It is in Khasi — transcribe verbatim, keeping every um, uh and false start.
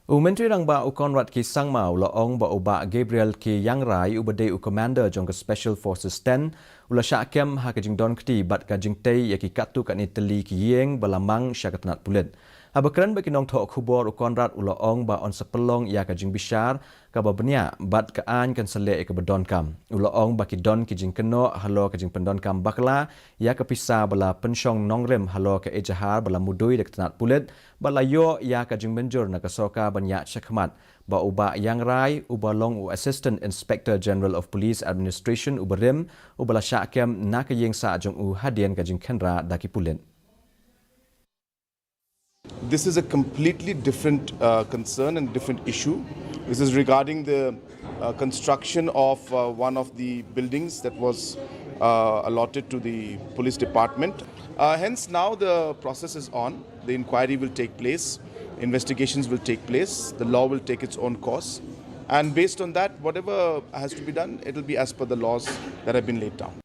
U Myntri Rangbah u Conrad K Sangma u la ong ba u Bah Gabriel K Iangrai uba dei u Commander jong ka Special Forces ten u la shah kem ha ka jingdon kti bad ka jingtei ïa ki katto katne tylli ki ïing ba la mang sha ka tnat pulit. Haba kren bad ki nongthoh khubor u Conrad u la ong ba yn sa pynlong ïa ka jingbishar kaba bniah bad ka aiñ kan sa leh ïa kaba donkam. U la ong ba ki don ki jingkynnoh halor ka jingpyndonkam bakla ïa ka pisa ba la pynshong nongrim halor ka ejahar ba la mudui da ka tnat pulit bad la ïoh ïa ka jingmynjur na ka sorkar ban ïaid shakhmat ba u Bah Iangrai uba long u Assistant Inspector General of Police Administration uba rim uba la shah kem na ka ïing sah jong u hadien ka jingkhynra da ki pulit. This is a completely different uh, concern and different issue. This is regarding the uh, construction of uh, one of the buildings that was uh, allotted to the police department. Uh, hence, now the process is on. The inquiry will take place, investigations will take place, the law will take its own course. And based on that, whatever has to be done, it will be as per the laws that have been laid down.